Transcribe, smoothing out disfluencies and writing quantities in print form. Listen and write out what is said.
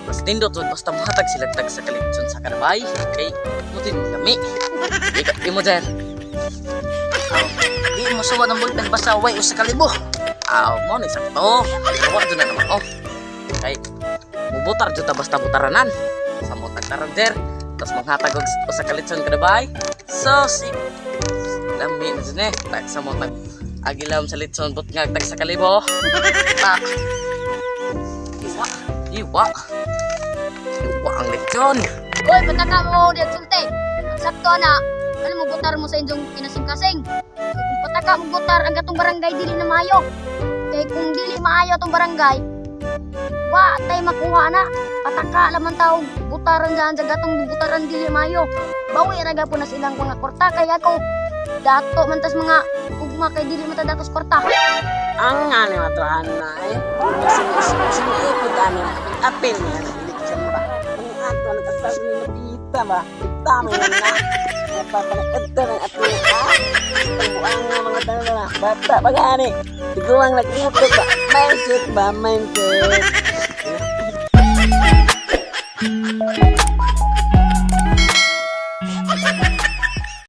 Mas nindot jud basta mohatag sila tag sa kalitson sa kada bay. Kay mutin kami. Ikaw, imo dyan. Aw, di mo suwat ang ballpen basta way 1,000. Aw, mo ni sakto. Pero wa jud na naman oh. Kay mubutar jud ta basta butaranan. Sa mo tagtaran jer. Tapos manghatag og 1 ka litson kada bay. So si lami na jud eh. Tag sa mo tag agilam sa litson butngag tag sa kalibo. Ta. Iwa, iwa. Iwa ang litson. Uy, pataka mo di sulti. Ang sakto ana, ano mo butar mo sa inyong kinasing-kasing. Kay kung pataka mo butar ang katong barangay dili na maayo. Kay kung dili maayo atong barangay, wa tay makuha na. Pataka laman tao butaran dyan sa gatong butaran dili maayo. Bawi ra gapon na silang mga kwarta kay ako. Dato man tas mga ugma kay dili man ta datos kwarta. Ang nga ni mato ana eh. Siniipod ani apil niya na election ba. Ang ato nagkasal ni napita ba. Tama yan na. Napapanakadto ng ato ah. Ang nga mga tao na bata pa gani. Tiguang nag-iutok ba. Mindset ba mindset.